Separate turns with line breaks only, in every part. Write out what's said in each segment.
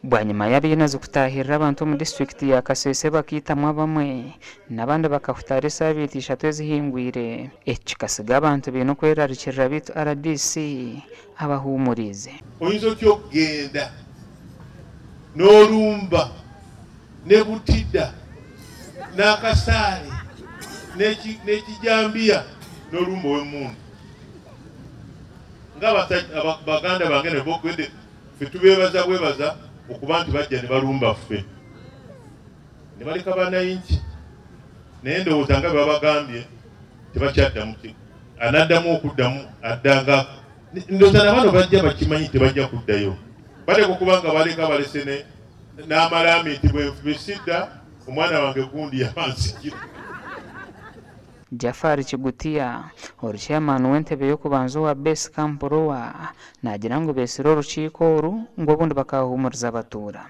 Bwanyima y'abinazi kutahirira abantu omu disitulikiti ya Kasese bakiitamwa bamwe n'abandi bakahutara esaabiiti ishatu ezihingwire. Eki kikasiga abantu baine okwerarikirira beitu RDC abahuumuriize.
Oyinza otya okugenda n'olumba ne Butida n'akasaale n'ekijambiya n'olumba ow'emmundu nga baganda bange ne bogwedde ffe tubeebaza bwebaza okuba nti bajja ne balumba ffe ne baleka bannayinki, naye ndowooza nga bwe babagambye tebakyaddamu, anaddamu okuddamu addanga. Ndowooza na bano bajja bakimanyi tebajja kuddayo, baleka okuba nga baleka balese n'amalaami nti bwe sidda omwana wange gundi yabansikira.
Jafari Kigutiya, ori chairman w'entebe y'okubanza owa Base Camp Lower, naagira ngu beesire orukiiko oru ngu obundi bakahuumuriza abatuura.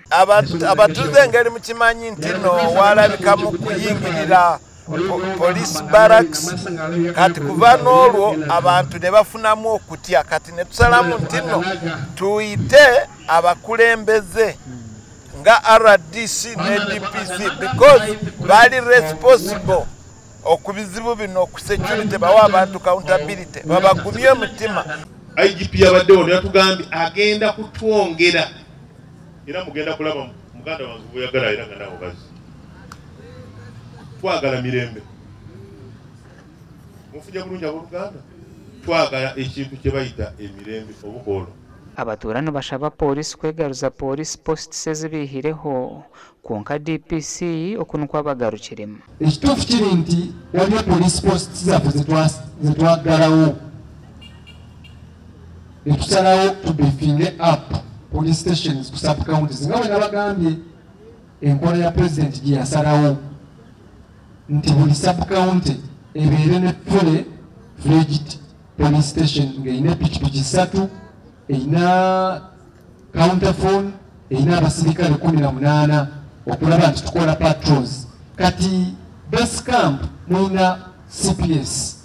Abatuuze engeri mukimanyi nti no walabikamu kuyingirira police barracks, kati kuva n'olwo abantu ne bafunamu okutya. Kati ne tusalamu nti no tuyite abakulembeze nga RDC ne DPC because bali responsible okubizibu bino ku security, bawa abantu accountability, babagumye omutima.
IGP yabaddewo yatugambye agenda kutwongera, era mugenda kulaba muganda wange bweyagala era nga naawe bazzi. Twagala mirembe, mufunye bulungi abooluganda, twagala ekintu kye bayita emirembe obukoolo.
Abatuura nibashaba polisi kwegaruza police posts ezibihireho, kwonka DPC oku nikwo abagarukiremu.
Ekituufu kiri nti waliwo police post zaffe zetwaggalawo, netusalawo tubeefinge up police stations ku sub counties nga bwe nabagambye enkola ya President gye yasalawo nti buli sub county ebeere ne fully fledged police station ng'erina epikipiki ssatu, erina counter phone, erina abasirikale 18 okulaba nti tukola patrols. Kati base camp mulina CPS.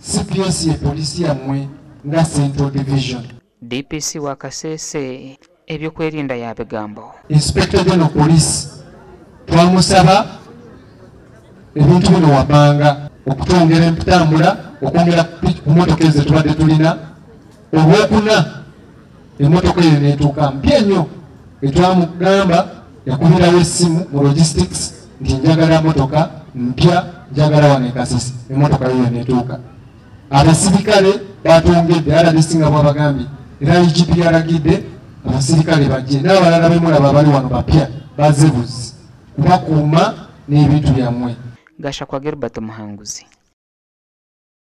CPS ye polisi yammwe nga Central Division.
DPC wa Kasese ebyokwerinda yabigambo.
Inspector General Police twamusaba ebintu bino wabbanga okutwongera empitambula, okwongera ku motoka ezo tubadde tulina. Olwokuna emmotoka eyo neetuuka mpya nnyo. Etwamugamba yakubirawo essimu mu logistics nti njagala motoka mpya, njagala wano e Kasese, emmotoka yeyo neetuuka. Abasirikale batwongedde, RDC nga bwabagambye era IGP yalagidde abasirikale bajje n'abalala bemulaba abali wano bapya bazze buzi kubakuuma n'ebintu byammwe.
Gashakwa Gilbert Muhanguzi.